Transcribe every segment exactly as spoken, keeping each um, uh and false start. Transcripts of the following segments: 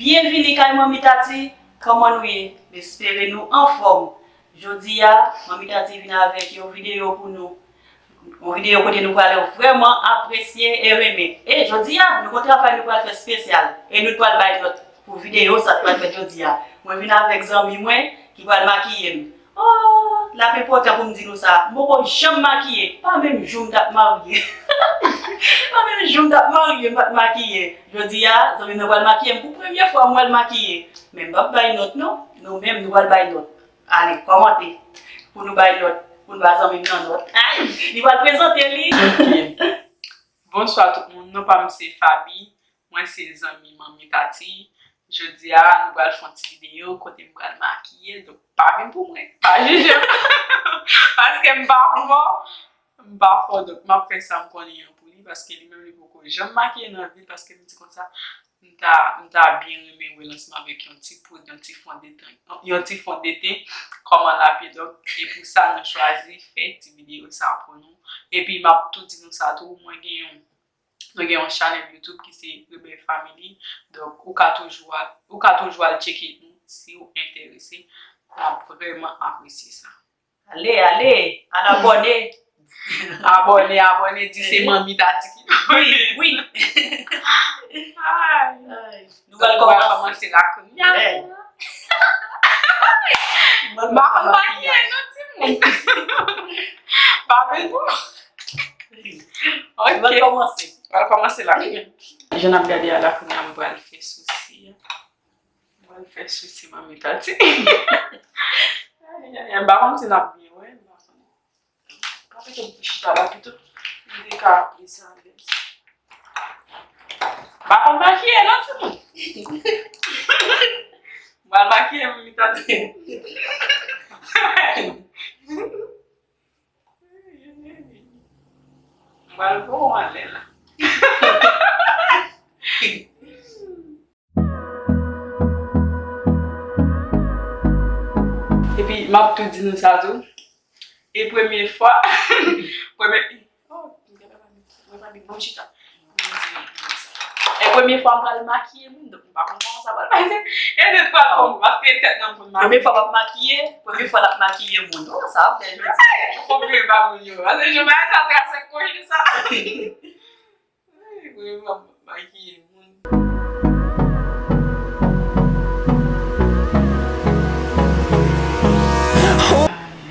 Byenvini kay Manmi Tati, kòman nou ye? M espere nou anfòm. Jodi a, Manmi Tati vin avèk yon videyo pou nou. Yon videyo kote nou pral vrèman apresye e renmen. E jodi a, nou gon travay nou pral fè espesyal. E nou pral bay nòt pou videyo sa k pral fèt jodi a. Mwen vin avèk zanmi mwen ki pral makiye m. Oh, l ap enpòtan pou m di nou sa. M poko janm makiye. Pa menm jou m t ap marye. Pa menm jou m t ap marye, m pa t makiye. Jodi a, zanmi m nan pral makiye m pou premye fwa m wè l makiye. Men m p ap bay nòt non. Nou menm, nou pral bay nòt. Ale, kòmante. Pou nou bay nòt. Pou nou ba zanmi m nan nòt. Ay, li pral prezante li. Ok. Bonswa tout moun. Non pa m se Faby. Mwen se zanmi Manmi Tati. Jodi a, nou pral fè yon ti videyo kote m pral makiye. Donk, pa vin pou mwen. Pa jije m. Paske m pa fò. M pa fò. Donk, m ap fè sa m konnen an pou li. Paske li menm, li poko janm makiye nan vi l. Paske m di konsa, m ta, m ta byen renmen wè l ansanm avèk yon ti poud, yon ti fondeten, yon ti fondeten, kòman l ap ye. Donk, e pou sa, nou chwazi fè ti videyo sa pou nou. Epi, m ap tou di nou sa tou, mwen gen yon Nou gen yon chanèl YouTube ki se Rebel Family. Donk, ou ka toujou al, ou ka toujou al tcheke nou si w enterese. N ap vrèman apresye sa. Ale, ale, al abòne. Abòne, abòne, di se Manmi Tati ki. Wi, wi. Ay. Ay. Nou pral kòmanse la kounye a. M pa konn makiye non, timoun. Pa vin pou mwen. Ok. Nou pral kòmanse. Nou pral kòmanse la kounye a. Jan n ap gade a la kounye a, m pral fè sousi a. M pral fè sousi Manmi Tati. Ay, ay, ay, m pa konn si n ap byen wè, m pa konn. Pa mete m pou chita la pito. M te ka plis alèz. M pa konn makiye non, timoun. M pral makiye m, li tande. M pral bon anlè la. Epi, m ap tou di nou sa tou. E premye fwa, premye, oh, mwen pa big, mwen chita. E premye fwa m pral makiye moun, donk m pa konn kòman sa pral pase. E de twa bon, paske tèt nan moun makiye. Premye fwa m ap makiye, premye fwa l ap makiye moun. Oh, sa ap bèl jodi. Ou konprann pa moun yo. Paske jan bagay sa trase kochon sa. Ay, premye fwa m ap makiye moun.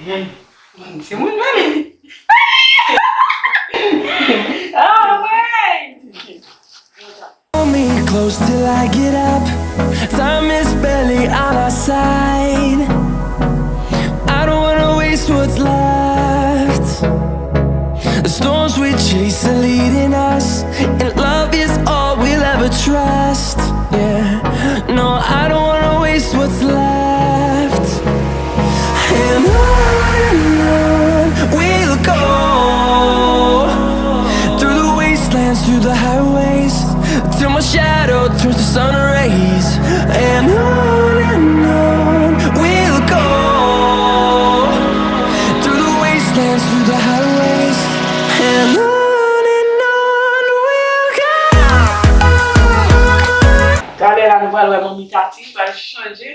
Ay, ay. Se moun menm. Ah, ouais. Hold me close till I get up. Time is barely on our side. I don't wanna waste what's left. The storms we chase are leading us, and love is all we'll ever trust. Yeah, no, I don't wanna waste what's left. And on and on we'll go, through the wastelands, through the highways, till my shadow turns to sun rays. And on and on we'll go, through the wastelands, through the highways, and on and on we'll go. Talè la, nou pral wè Manmi Tati pral chanje.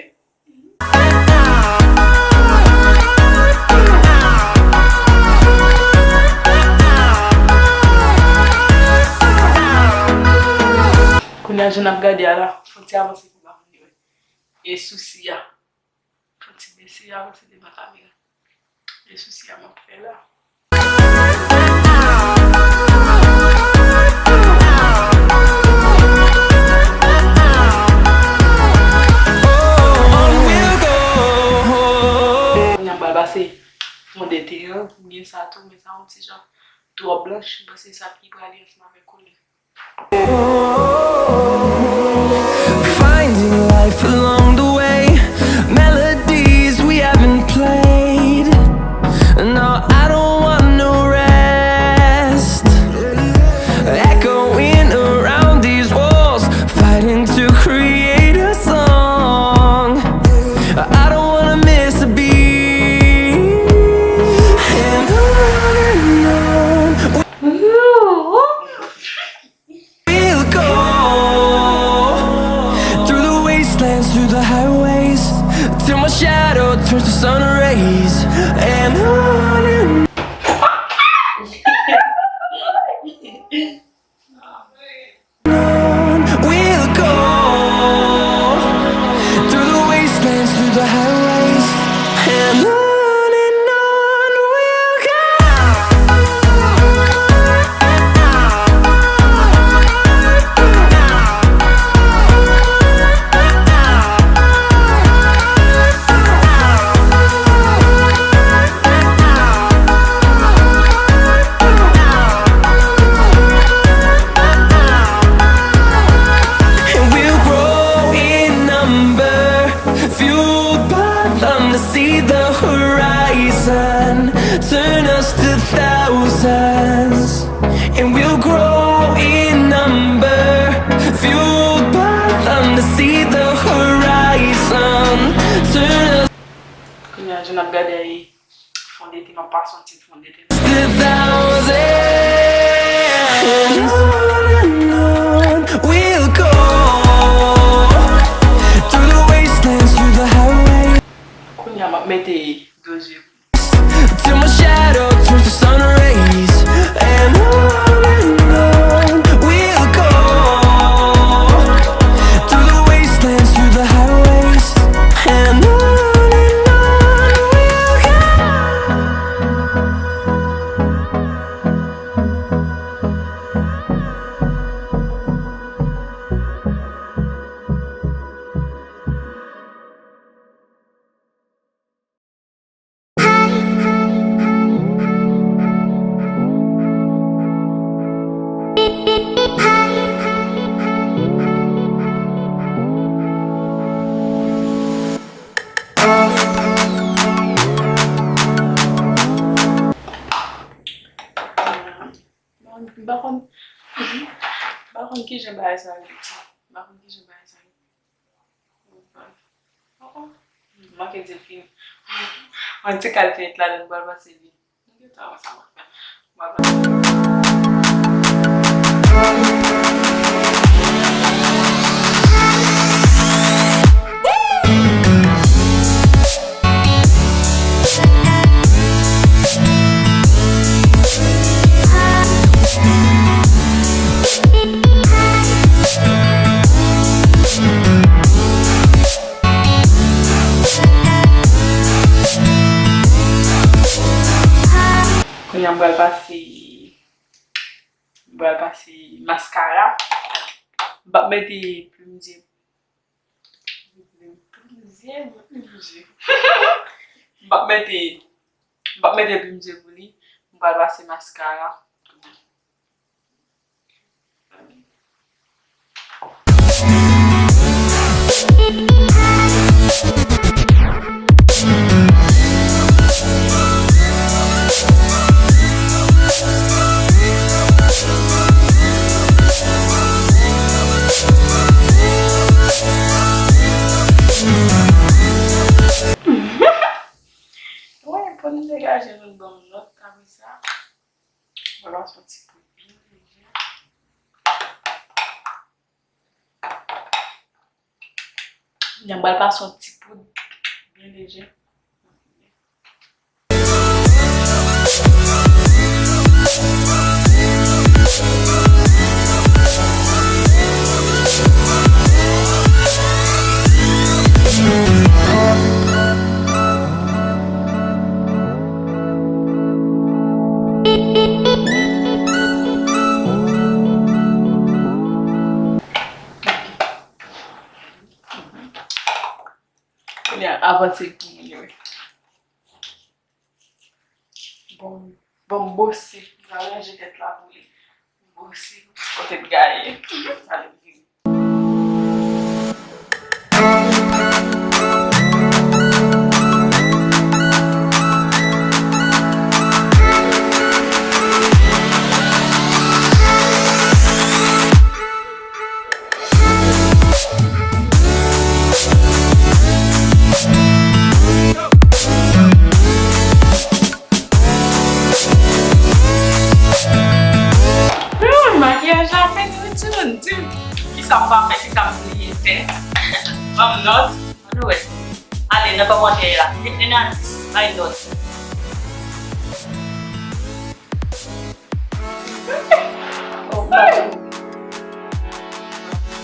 Kounye a, jan n ap gade a la, fò n ti avanse pou ba moun yo wè. E sousi a. Fò n ti bese, avanse devan kamera. E sousi a m ap fè la. Kounye a m pral pase fondeten an, m gen sa tou, men sa yon ti jan twò blanch, m panse sa ki prale ansanm avèk koulè. Finding life along the way, melodies we haven't played. No, I don't want no rest. Echoing around these walls, fighting to create a song. I don't wanna miss a beat. And on and on we'll go. Turns to sun rays and on and on we'll go, through the wastelands, through the highways, and on and on we'll go. And we'll grow in number, fueled by them to see the horizon, turn us to thousands. And we'll grow in number, fueled by them to see the horizon, turn us Kounye a, jan n ap gade a, e fondete, m ap pase yon ti fondete. The thousands, on and on we'll go, through the wastelands, through the highways. Kounye a, m ap mete do zye. Till my shadow turns to sun rays, and on and on we'll go, through the wastelands, through the highways, and on and on we'll go. M pa konn, m pa konn kijan bagay sa yo ye. M pa konn kijan bagay sa yo ye. Oh, oh. Manke di l fini. Mwen te kal fenèt la, nou pral pase li. Nou gentan wè sa m ap fè. M pral pase. Kounye a m pral pase, m pral pase maskara. M p ap mete plim zye. Plim zye, plim zye. M p ap mete, m p ap mete plim zye pou li. M pral pase maskara. Wi, pou n degaje nou ban m nòt apre sa. Vwala, se yon ti poud byen lejè. Kounye a m pral pase yon ti poud byen lejè. Kounye a, avanse pou moun yo. Bon, bon, bose. M pral ranje tèt la pou li. Bose. Kote l gaye. Ale vini. Hmm, makiyaj la fèk retire m. Di m, kisa m pa fè, kisa m bliye fè. Ban m nòt. Ann wè. Ale, nan kòmantè a, met en a dis, bay nòt.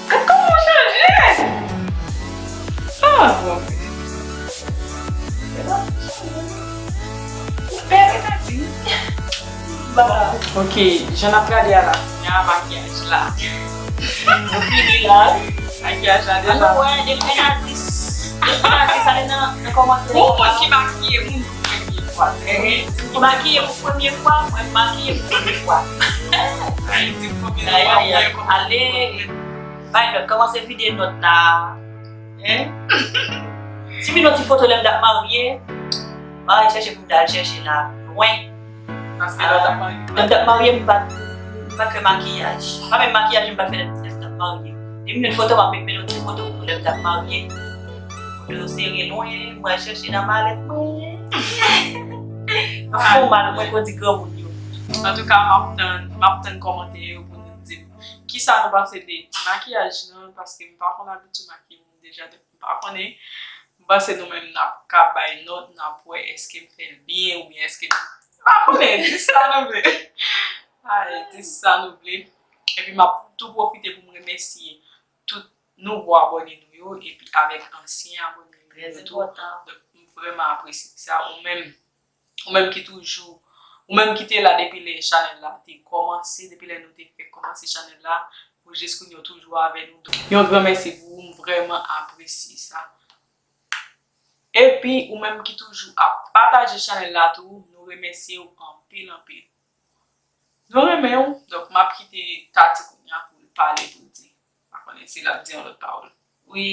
Gad kòman w chanje! Ah, bon. Ou bèl, Nadine. Ok, jan n ap gade a la, kounye a makiyaj la. Nou fini la, wi. Makiyaj la deja. Alò, wè, depi en a dis. Depi en a dis, ale nan, nan kòmantè. Pou moun ki makiye moun pou premye fwa. Ki makiye pou premye fwa, mwen makiye pou premye fwa. Ay, di premye fwa, mwen kòmanse. Ale, bay nòt, kòmanse vide nòt la. Hein? Ti m yon ti foto lè m t ap marye. M al chèche pou m t al chèche la lwen. Paske lè w t ap marye. Lè m t ap marye, m pa t, m pa t fè makiyaj. Pa menm makiyaj, m pa t fè lè m t ap marye. Depi m jwenn foto, m ap met yon ti foto pou lè m t ap marye. Foto yo sere lwen, m al chèche nan malèt mwen. Fò mal, mwen, kon di granmoun yo. Antouka, m ap tann, m ap tann kòmantè yo pou nou di m kisa nou panse de ti makiyaj lan, paske m pa konn abitye makiye moun deja, donk m pa konnen. M panse nou menm n ap ka bay nòt, n ap wè èske m fè l byen oubyen èske m pa konnen, di sa nou vle. Ay, di sa nou vle. Epi m ap tou pwofite pou m remèsye tout nouvo abòne nou yo, epi avèk ansyen abòne nou yo tou. Donk, m vrèman apresye sa, ou menm, ou menm ki toujou, ou menm ki te la depi lè chanèl la te kòmanse, depi lè nou te fèk kòmanse chanèl la, pou jis kounye a w toujou avè nou. Donk, yon gran mèsi pou ou, m vrèman apresye sa. Epi, ou menm ki toujou ap pataje chanèl la tou, nou remèsye w anpil, anpil. Nou renmen w, donk m ap kite Tati kounye a pou l pale, pou l di. Pa konnen si l ap di yon lòt pawòl. Wi,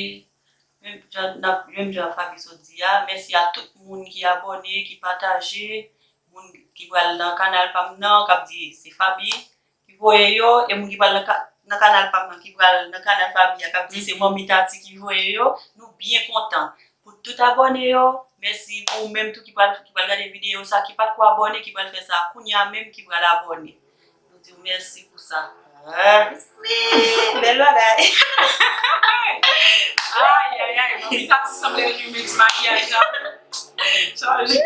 menm jan n ap, menm jan Faby sot di a, mèsi a tout moun ki abòne, ki pataje, moun ki pral nan kanal pa m nan, k ap di se Faby ki voye yo, e moun ki pral nan ka-, nan kanal pa m nan, ki pral nan kanal Faby a, k ap di se Manmi Tati ki voye yo, nou byen kontan. Pou tout abòne yo, mèsi pou ou menm tou ki pral, ki pral gade videyo sa, ki pa t ko abòne, ki pral fè sa kounye a menm, ki pral abòne. Nou di w mèsi pou sa. Ah, wi, bèl bagay. Ay, ay, ay, Manmi Tati sanble renmen ti makiyaj la. Chaje.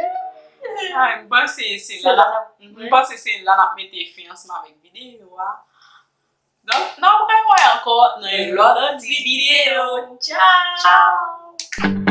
Ay, m panse se la, m panse se la n ap mete fen ansanm avèk videyo a. Donk, n ap rewè ankò nan yon lòt videyo. Tchaw!